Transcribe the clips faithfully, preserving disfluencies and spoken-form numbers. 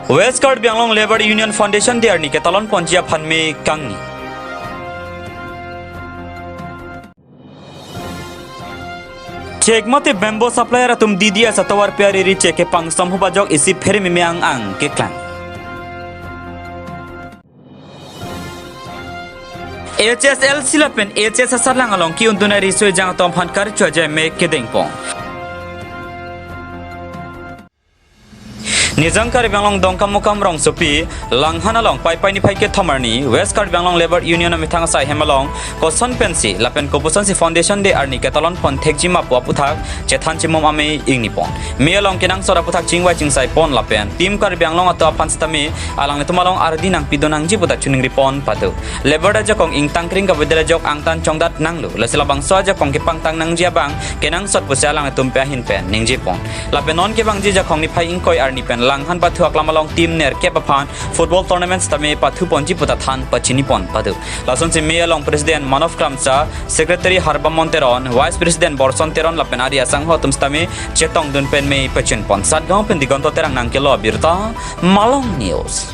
West Karbi Anglong Labour Union Foundation Day arni ketalon ponji aphan me kangni. Chek mate bamboo supplier atum D D S atovar pe ariri chek kepangsam ahut ajok isi pherememe ang-ang keklang. H S L C lapen H S S Arlang along ki-undun ari soi jang atum aphan karcho ajai me kedengpon. Nijang Karbi Anglong Dongkamukam rongsopi Langhan along Paipai niphai kethom arni West Karbi Anglong Labour Union amethang asai hem along koson pensi lapen kopuson si Foundation Day arni ketalon pon thekji ma pu aputhak chethan chimum ame ingnipon. Me along kenangsot aputhak chingvai chingsai pon lapen Team Karbi Anglong atum aphan sitame alanglitum along ardi nangpidun nangji puta chiningripon pado. Labour ajakong ingtang kring kavedel ajok angtan chongdat nanglo. Lasi labangso ajakong kepangtang nangji abang kenangsot pusi alanglitum pe ahin pen ningjepon. Lapen non kevangji ajakong niphai ingkoi arni pen Langhan pathu aklam along team nerkep aphan football tournament sitame pathuponji puta than pachinipon pado. Lasonsi me along President Manav Kramsa, Secretary Harbamon Teron, Vice President Borson Teron lapen ari asangho atum sitame chetongdun pen me pachinpon. Satgaon pen Digonto Terang nangkelo abirta, Malong News.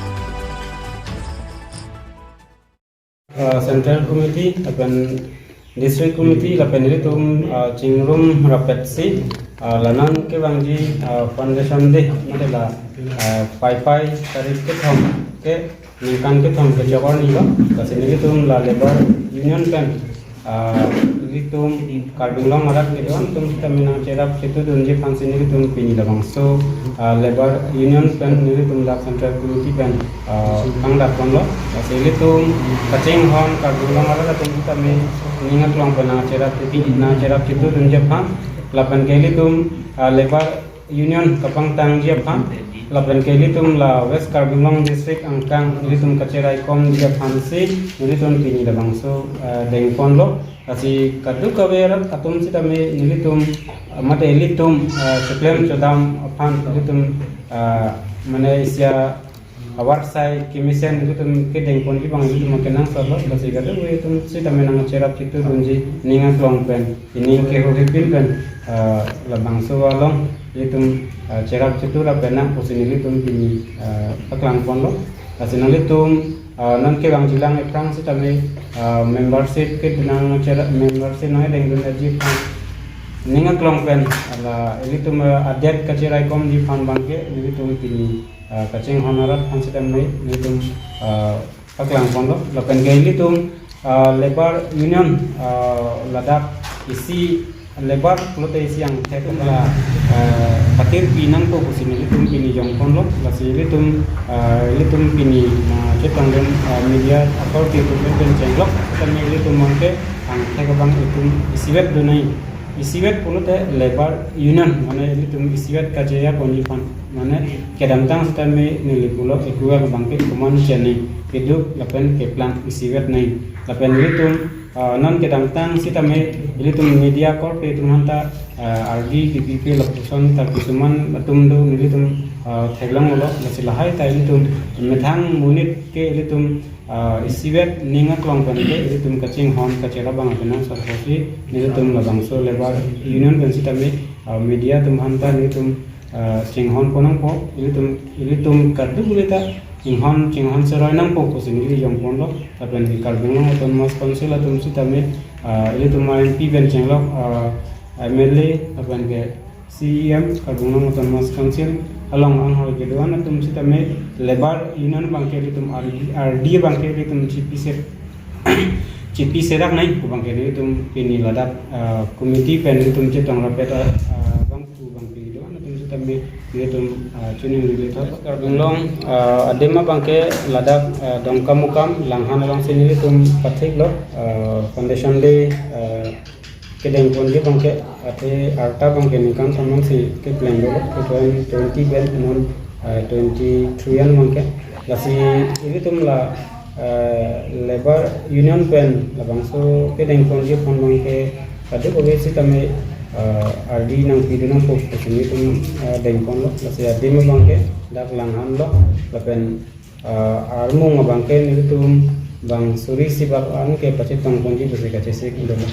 Uh, Central Committee lapen District Committee lapen ilitum, uh, chingrum rapetsi, uh, la non kevangji, uh, Foundation Day mate la, uh, Paipai tarik kethom ke ningkan kethom kechok arni lo. Lasi nelitum la Labour Union pen, ah, nelitum Karbi Anglong arat kedo-an atum sitame nangcherap chetudunji aphansi nelitum pini labangso, ah, Labour Union pen nelitum dak Central Committee pen, ah, kangdakponlo. Lasi ilitum kachinghon Karbi Anglong arat atum sitame ning aklong pen nangcherap chetu, nangcherap chetudunji aphan lapen ke ilitum, ah, Labour Union kapangtangji aphan lapen ke ilitum la West Karbi Anglong District angkang ilitum kacheraikomji aphansi ilitum pini labangso, eh, dengponlo. Lasi kadokave arat atum sitame nelitum, eh, mate ilitum, eh, choklem chodam aphan ilitum, eh, mane isi avarsai kemesen ilitum kedengponji abang ilitum kenangsotlo. Lasi kadokave atum sitame nangcherap chetudunji ning aklong pen, ining kehurhipin pen, ah, labangso along ilitum, ah, cherap chetu ra pen nang pusi nelitum pini, ah, paklangponlo. Lasi nanglitum, ah, non kevangjilang aphrang sitame, ah, membership ke nangcherap, membership nangdengdunji aphan ning aklong pen, ah, la ilitum, ah, adet kacheraikomji aphan abangke nelitum pini, ah, kachinghon arat aphan sitame nelitum, ah, paklangponlo. Lapen ke ilitum, ah, Labour Union, ah, ladak isi labour pulote isi angthek la, ah, patirpi nangpo pusi nelitum pini jongponlo. Lasi ilitum, ah, ilitum pini, ah, chetongdun, ah, media authority atum pen chenglok sitame ilitum abangke angthek abang itum isivet donai. Isivet pulote Labour Union, mane ilitum isivet kachejaponji aphan, mane kedamtang sitame neli pulo equal abangke komat chini, keduk lapen keplang isivet nai. Lapen ilitum, ah, non kedamtang sitame ilitum media korte atum aphanta, ah, ardi kipi pi lapuson ta kisuman atum do nelitum, ah, theklonglo. Lasi lahai ta ilitum methang monit ke ilitum, ah, isivet ning aklong pen ke ilitum kachinghon kacherap abang kenangsot pusi nelitum labangso Labour Union pen sitame, ah, media atum aphanta nelitum, ah, chinghonpon nangpo, ilitum, ilitum kadokave ta chinghon, chinghon seroi nangpo pusi neli jongponlo. Lapen ke Karbi Anglong Autonomous Council atum sitame, ah, ilitum M P pen chenglok, ah, M L A lapen ke C E M Karbi Anglong Autonomous Council along anghoi kedo-an atum sitame Labour Union abangke ilitum ardi, ardi abangke ilitum chipi se, chipi serak nai pu abangke ilitum pini ladak, ah, committee pen ilitum chetong rapet, ah, ah, abang pu abangke kedo-an atum sitame ilitum, ah, chiningri lethot. Karbi Anglong, ah, adim abangke ladak, ah, Dongkamukam Langhan alongsi nelitum pathiklo, ah, Foundation Day, ah, kedengponji abangke, athe arta abangke ningkan thom ansi keplengdunlo, two thousand twenty pen non, ah, twenty-three an abangke. Lasi ilitum la, ah, Labour Union pen labangso kedengponji aphan abangke kadokave sitame, ah, ardi nangpidun nangpo pusi nelitum, ah, dengponlo. Lasi adim abangke dak Langhan lo, lapen ah, armung abangke nelitum, Bang suri isi bak an ke pachetong ponji pusi kachesik dolo.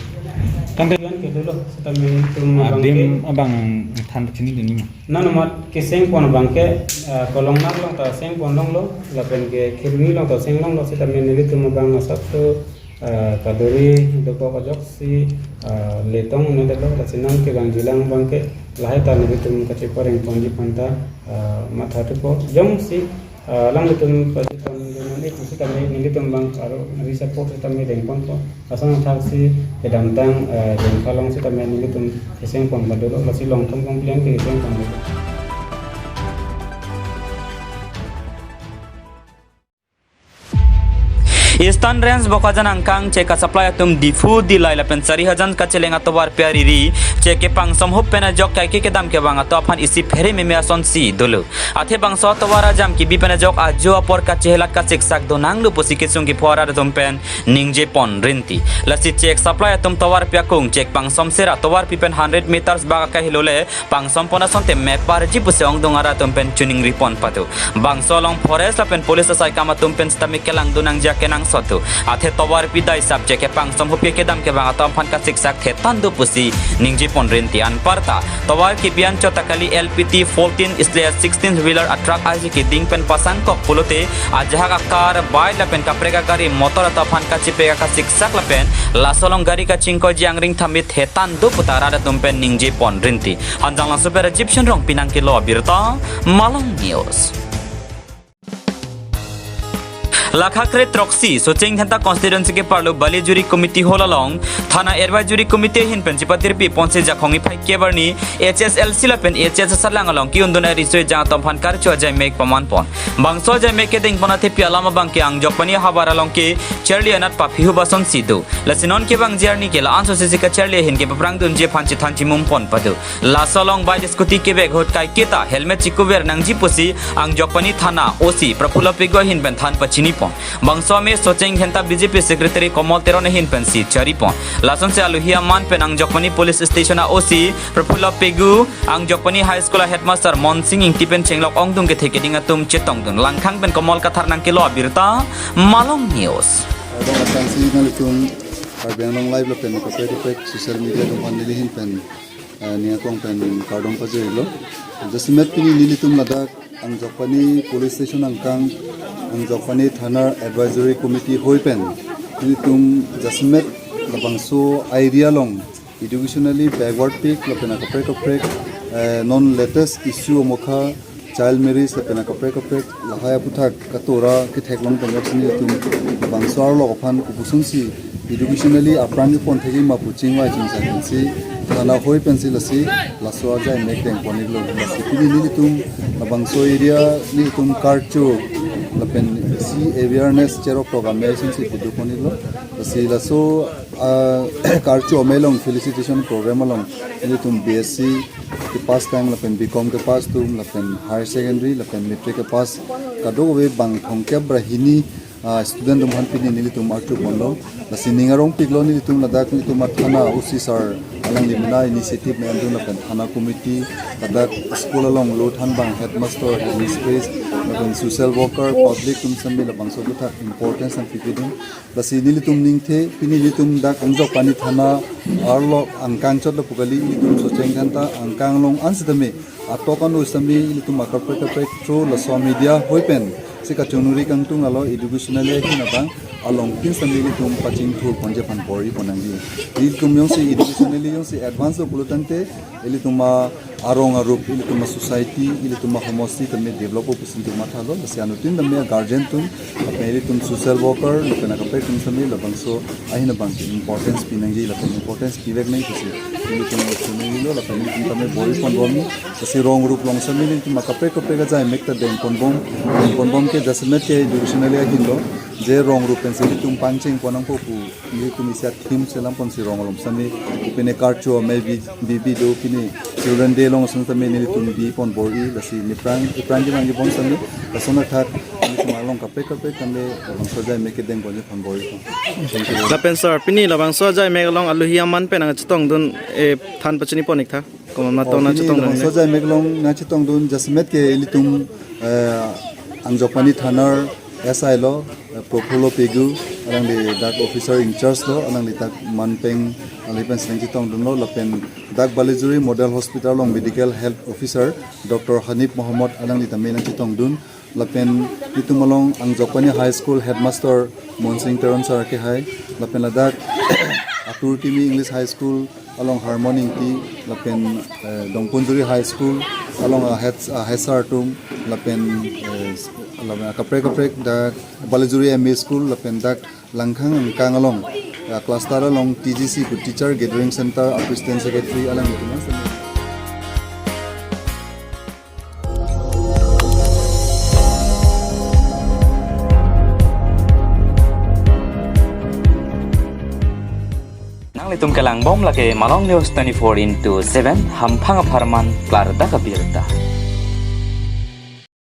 Tangte an ke dolo, seta nelitum abang ke adim abang than pachini dini ma. Nanomat kesengpon abang ke, ah, Kolongnar along ta sengpon longlo, lapen ke Kheroni along ta seng longlo, seta nelitum abang asap tu, ah, kaduri dokok ajoksi, ah, letong ne dolo, lasi non ke bang jilang abang ke lahai ta nelitum kachepareng ponji aphanta, ah, matha thupo. Jongsi ah, alanglitum pajutang dun nangji pusi kami nelitum bang aro neli support sitame dengponpo. Asong thaksi kedamtang, ah, Jengkha along sitame nelitum kesengpon padolo, lasi Longthom kongpilian ke kesengpon padolo. Eastern Range Bokajan angkang chek a-supply atum Diphu, Dillai lapen Sarihajan kacheleng atovarpi ariri chek kepangsom hup pen ajok kaike kedam kevang atum aphan isi phere meme asonsi dolo. Athe bangso atovar ajam kebi pen ajok ajo apor kachehelat kasiksak donanglo pusi kesung kepho arat atum pen ningjepon rinti. Lasi chek supply atum tovarpi akung chek pangsom sera tovarpi pen hundred meters bak akai hilole pangsompon asonte meparji pusi ongdung arat atum pen chiningripon pado. Bangso along forest lapen police asaikam atum pen sitame kelang donangji akenangsot do. Athe tovarpi dai sap chek kepangsom hup ke kedam kevang atum aphan kasiksak thetan do pusi ningjepon rinti. Anparta tovar kebi anchot ta kali L P T fourteen slash sixteen wheeler a-truck aji keding pen pasangkok pulote ajahak a-car, bike lapen kaprek agari motor atum aphan kachepek kasiksak lapen laso along gari kachingkoiji angring thamit thetan do puta arat atum pen ningjepon rinti. Hanjanglangso pen Rajiv Shenrong pinang kelo abirta Malong News. Lakha kre throksi Socheng Dhenta constituency keparlo Balijuri Committee Hall along Thana Advisory Committee ahin pen chipatirpi ponsi Jakhong niphai kep arni H S L C lapen H S salang along ke-undun ariso ejang atum aphan karcho ajai mek pamanpon. Bangso ajai mek kedengpon athepi alam abang ke Angjokpani havar along kecharli anat paphihu asonsi do. Lasi non kevangji arni ke la-anso sisi kacharli ahin ke paprang dunji aphan chethan chimumpon pado. Laso along bike scooty kevek ahut kaiketa helmet chikuver nangji pusi Angjokpani Thana O C Prafulla Pegu ahin pen than pachinipon. Bangso amei Socheng Dhenta B J P secretary Komol Teron ahin pensi charipon. Lasonsi alohi aman pen Angjokpani police station a-O C Prafulla Pegu, Angjokpani High School a-headmaster Monsing Ingti pen chenglok ongdung kethe keding atum chetongdun. Langkhang pen Komol Kathar nangkelo abirta Malong News. Kardom aphrangsi nanglitum Karbi Anglong Live lapen kaprek kaprek social media atum aphan neli ahin pen, eh, ning akong pen kardom pajirlo. Jasemet pini nelitum ladak Angjokpani Police Station angkang, Angjokpani Thana Advisory Committee hoi pen nelitum jasemet labangso area along educationally backward pik lapen akaprek kaprek, eh, non latest issue amokha child marriage lapen akaprek kaprek lahai aputhak katora ketheklong pen ajoksi nelitum labangso arlo aphan kopusonsi educationally aphrang kepon thekji ma pu chingvai chingsa pensi thana hoi pensi lasi laso ajai mek dengponlo. Lasi pini nelitum labangso area nelitum karcho lapen isi awareness cherok tok amei asonsi pidunponlo. Lasi laso, ah, karcho amei along felicitation program along nelitum B S C kepass tang lapen B Com kepass atum lapen higher secondary lapen matric kepass kadokave bang thomkep ra hini, ah, student atum aphan pini nelitum archoponlo. Lasi ning arongpiklo nelitum ladak nelitum a-thana O C sir alangli mena initiative me-andun lapen thana committee ladak school along lo thanbang headmaster, headmistress lapen social worker, public atum sitame labangso aputhak importance nangpipidun. Lasi nelitum ningthe pini nelitum dak Angjokpani Thana arlo angkang chot lapu kali, nelitum Socheng Dhenta angkang along an sitame atok ano sitame nelitum akaprek kaprek through laso media hoi pensi kachongnuri kangtung alo educationally ahin abang along kin sitame nelitum pachingthurponji aphan bor-ipon nangji. Nelitum jongsi educationally jongsi advance lo pulo tangte ilitum a-arong arup, ilitum a-society, ilitum a-homosti tame develop-po pusi nelitum mathalo. Lasi anuttin tame a-guardian atum lapen ilitum social worker lapen akaprek atum sitame labangso ahin abang ke importance pinangji lapen importance pivek nang pusi nelitum chongnurilo lapen nelitum tame bor-iponbomlo. Lasi rong rup along sitame nelitum akaprek kaprek ajai mek ta dengponbom, dengponbom ke jasemet ke educationally ahinlo, je rong rup pensi nelitum pangchengpon nangpo pu nelitum isi a-theme selamponsi rong along sitame pine karcho amei bi, bi, bi do pine Children Day along ason sitame nelitum bipon bor-i, lasi niphrang, iphrang kevang kebon sitame lason athak nelitum along kaprek kaprek tame labangso ajai mek kedengponji aphan bor-ipon. Thank you. Lapen sir, pini labangso ajai mek along alohi aman pen nangchetongdun, eh, than pachinipon ik tha. Komat ma Oh, tong pini nangchetongdun labangso le? Ajai mek along nangchetongdun jasemet ke ilitum, eh, Angjokpani Thana S I lo, eh, Kokholo Pegu, alangli dak officer in charge lo, alangli dak manpeng, alangli pensi nangchetongdunlo, lapen dak Balijuri Model Hospital along medical health officer Doctor Hanif Mohammed, alangli tame nangchetongdun, lapen itum along Angjokpani High School headmaster Monsing Teron sir kehai, lapen ladak Atur Kimi English High School along Harmon Ingti, lapen eh, Dongpunjuri High School along a head, a head sir atum, lapen eh, lapen kaprek kaprek dak Balijuri M E School, lapen dak Langkhang Angkang along, eh, cluster along T G C pu Teacher Gathering Center assistant secretary alanglitum. Nanglitum kelangbom lake Malong News twenty-four into seven, hamphang apharman klardak abirta.